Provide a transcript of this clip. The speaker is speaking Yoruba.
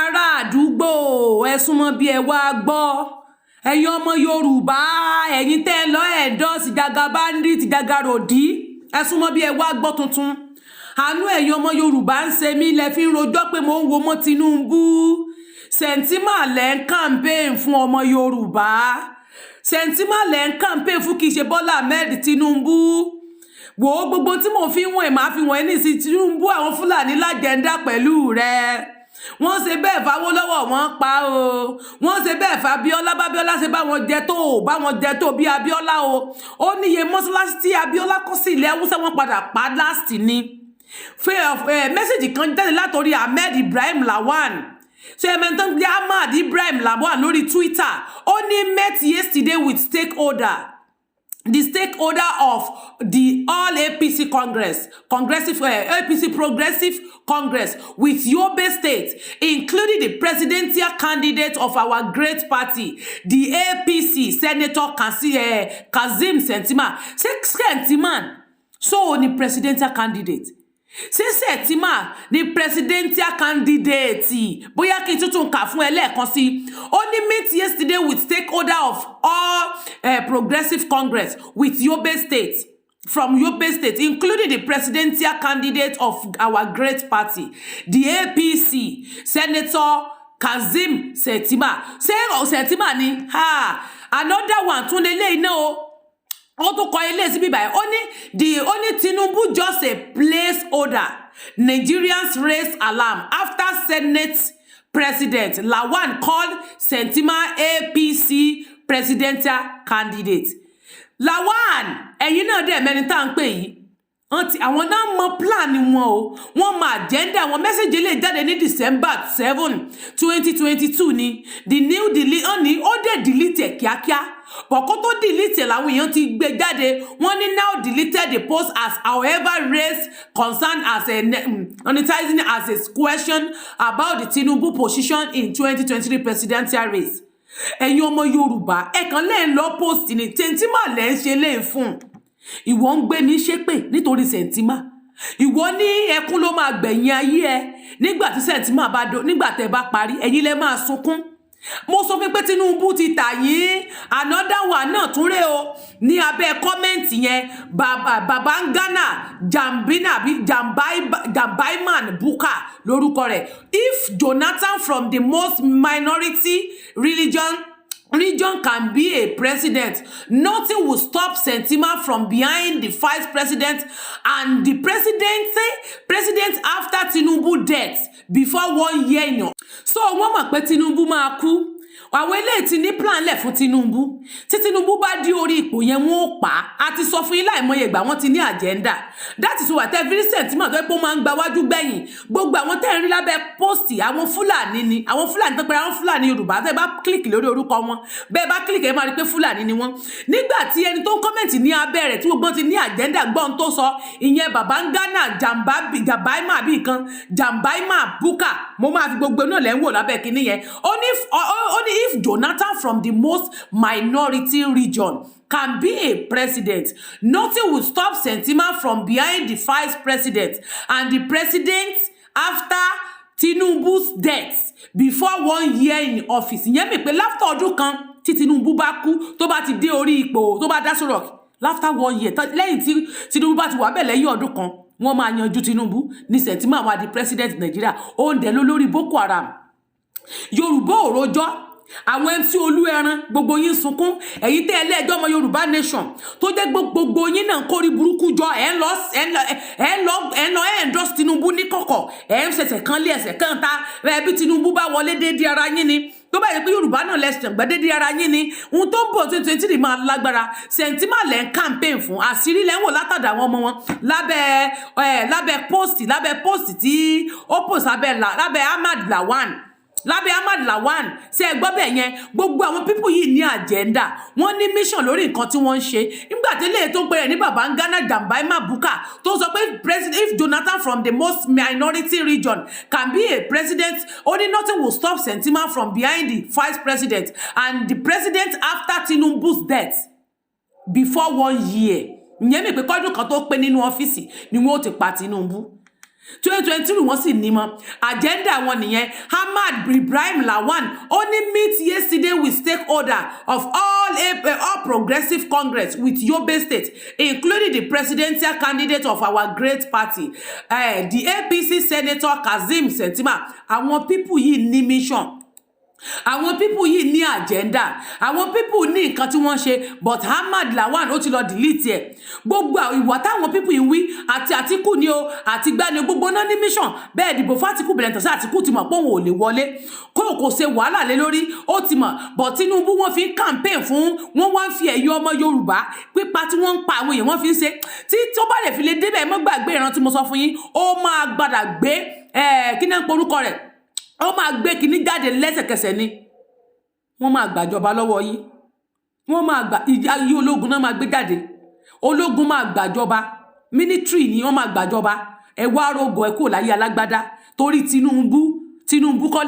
Ará àdúgbò, ẹ súnmọ́ bí, ẹ wá gbọ́. Ẹ̀yin ọmọ Yorùbá, ẹ̀yin tẹ́ ẹ lọ endorse Jagabandit, Jagarodi, ẹ súnmọ́ bí, ẹ wá gbọ́ tuntun. Àánú ẹ̀yin ọmọ Yorùbá ń ṣe mí. Lẹ fi ń rojọ́ pé mo ń wo mọ́ Tinubu. Shettima lẹ́ ń campaign fún. Ọmọ Yorùbá, Shettima lẹ́ ń campaign fún, kì í ṣe Bọ́lá Ahmed Tinubu. Wò ó, gbogbo tí mò ń fi wọ̀n ẹ̀ máa fi wọ̀n ẹ́ ní sí Tinubu. Àwọn Fúlàní l'agenda pẹ̀lú rẹ̀. Wọ́n ṣe bẹ́ẹ̀ fáwọ́lọ́wọ́, wọ́n pa o. Wọ́n ṣe bẹ́ẹ̀ fábíọ́lá. Bábíọ́lá ṣe bá wọn jẹ tó, bá wọn jẹ tó bí Abíọ́lá o. Ó níye mọ́ṣáláṣí tí Abíọ́lá kọ́ sí ilẹ̀ Haúsá, wọ́n padà pa last ni. Message kan jáde látòrí Ahmed Ibrahim Lawan. Ṣe ẹ mẹ́tọ́ gbé Ahmad Ibrahim Lawan lórí Twitter? Ó ní, "Met yesterday with the stakeholder of the All APC Congress, Congressive, APC Progressive Congress with Yobe State, including the presidential candidate of our great party, the APC, Senator Kashim Shettima." Ṣé Shettima so ni presidential candidate? Ṣé Shettima ni presidential candidate? Bóyá kí n tuntun kà fún ẹ lẹ́ẹ̀kan sí i. Ó ní, "Meet yesterday with stakeholder of All Progressive Congress with Yobe State, from Yobe State, including the presidential candidate of our great party, the APC, Senator Kashim Shettima." Ṣé Shettima ni? Ha, another one tún lélẹ́yìn náà o. Ó tún kọ ilé síbí báyìí. Ó ní the ó ní, "Tinubu just a placeholder. Nigerians raise alarm after Senate President Lawan called Shettima APC presidential candidate." Lawan, ẹ̀yin náà dẹ̀ mẹ́ni tá à ń pè yìí. Wọ́n ti àwọn náà mọ plan wọn o, wọ́n mọ agenda wọn. Message lè jáde ní December 7, 2022 ni. The new delete, wọ́n ní ó dẹ̀ delete ẹ̀ kíákíá bọ̀. Kó tó delete ẹ̀, làwọn èèyàn ti gbé jáde. Wọ́n ní, "Now deleted the post has however raised concern as a monetizing as a question about the Tinubu position in 2023 presidential race." Ẹ̀yin ọmọ Yorùbá, ẹ̀ kàn lẹ́ ń lọ post ní Shettima lẹ́ ń ṣe lé fún. Ìwọ ń gbé mi ṣépè nítorí Shettima. Ìwọ ní ẹkún ló máa gbẹ̀yìn ayé ẹ nígbà tí Shettima bá do. Nígbà tẹ́ bá parí, ẹ̀yin lẹ máa sunkún. Mo sọ fún pé Tinubu ti tà yín. Another one náà tún rè o ní abẹ́ comment yẹn. Bàbá Babangana Jambina àbí Jambaiman Buka lórúkọ rẹ̀. "If Jonathan from the most minority religion region can be a president, nothing will stop Shettima from behind the vice president and the presidency president after Tinubu death before one year in." So wọ́n mọ̀ pé Tinubu máa kú. Àwọn eléyìí ti ní plan lẹ̀ fún Tinubu. Tí Tinubu bá dé orí ipò yẹn, wọ́n ó pa á. A ti sọ fún yín láìmọye ìgbà, wọ́n ti ní agenda. That is why tẹ́ Shettima tó yẹ pé ó máa ń gba wájú gbẹ̀yìn. Gbogbo àwọn tẹ́ ń rí lábẹ́ post, àwọn Fúlàní ni. Àwọn Fúlàní tó pé àwọn Fúlàní Yorùbá, tẹ́ bá click lórí orúkọ wọn, bẹ́ẹ̀ bá click, ẹ máa rí pé Fúlàní ni wọ́n. Nígbà tí ẹni tó ń comment ní abẹ́ rẹ̀, tí gbogbo ti ní agenda, gbọ́n tó sọ, ìyẹn Babangana Jàmbáìmà bíi kan, Jàmbáìmà Buka. Mo máa fi gbogbo náà lẹ́ ń wò lábẹ́ kinní yẹn. Ó ní, "If Jonathan from the most minority region can be a president, nothing will stop Shettima from behind the vice president and the president after Tinubu's death before one year in office." Ìyẹn mi pé láfter ọdún kan tí Tinubu bá kú, tó bá ti dé orí ipò, tó bá dá sọ̀rọ̀, after one year, lẹ́yìn tí Tinubu bá ti wà bẹ́ẹ̀, lẹ́yìn ọdún kan, wọ́n máa yanjú Tinubu ní Shettima wá di president Nàìjíríà. Ó ń dẹ̀ lórí Boko Haram. Yorùbá ò rojọ́. Àwọn MC Olúẹran, gbogbo yín sunkún. Ẹ̀yin tẹ́ ẹlẹ́ẹ̀jọ́ ọmọ Yorùbá nation, tó jẹ́ gbogbo yín náà ń kórí burúkú jọ, ẹ̀ ń lọ ẹ̀ ń endorse Tinubu ní kọ̀kọ̀, ẹ̀ ń ṣẹ̀ṣẹ̀ kan lé ẹsẹ̀ kan ta ẹ̀. Bí Tinubu bá wọlé, déédéé ara yín ni. Tó bá yẹ pé Yorùbá náà lẹ́sìn gbẹ́, déédéé ara yín ni. Ohun tó ń bọ̀ 2023 máa lágbára. Shettima lẹ́ ń campaign fún. Àṣírí lẹ́ ń wò látàdà àwọn ọmọ wọn lábẹ́ ẹ̀, lábẹ́ post tí ó post lábẹ́ Ahmad Lawan, lábẹ́ Ahmad Lawan. Ṣé ẹ gbọ́ bẹ́ẹ̀ yẹn? Gbogbo àwọn people yìí ní agenda, wọ́n ní mission lórí nǹkan tí wọ́n ń ṣe. Nígbà tí eléyìí tó ń pè rẹ̀ ní Babangana Jambaima Buka tó sọ pé president, if Jonathan from the most minority region can be a president, only nothing will stop Shettima from behind the vice president and the president after Tinubu's death before one year. Ìyẹn mi pé kọ́dún kan tó pé nínú ọ́fíìsì ni wọ́n ó ti pa Tinubu. 2023 wọ́n sì ní mọ́. Agenda wọn nìyẹn. Ahmad Ibrahim Lawan, ó ní meet yesterday with stakeholder of all Progressive Congress with Yobe State, including the presidential candidate of our great party, the APC, Senator Kashim Shettima. Àwọn people yìí ní mission, àwọn people yìí ní agenda, àwọn people ní nǹkan tí wọ́n ṣe. But Ahmad Lawan, ó ti lọ delete ẹ̀. Gbogbo ìwà táwọn people yìí wí, àti Àtìkù ni o, àti gbani, gbogbo náà ní mission bẹ́ẹ̀. Dìbò fún Àtìkù bẹ̀rẹ̀ tẹ̀sí. Àtìkù ti mọ̀ pé òun ò lè wọlé, kó kò ṣe wàhálà lé lórí, ó ti mọ̀. But Tinubu, wọ́n fi ń campaign fún wọ́n, wá ń fi ẹ̀yọ́ ọmọ Yorùbá pípa tí wọ́n ń pa àwọn èèyàn, wọ́n fi ń ṣe. Tí tó bá lè fi lè débẹ̀, mọ́ gbàgbé ìran tí mo sọ fún yín, ó máa gbàdà gbé kí náà ń porúkọ rẹ̀, ó máa gbé kinní jáde lẹ́sẹ̀kẹsẹ̀ ni. Wọ́n máa gbàjọba lọ́wọ́ yín. Wọ́n máa gbà ayé ológun náà máa gbé jáde. Ológun máa gbàjọba, military ni wọ́n máa gbàjọba. Ẹ wá rògùn ẹ kúrò láyé alágbádá torí Tinubu. Tinubu kọ́.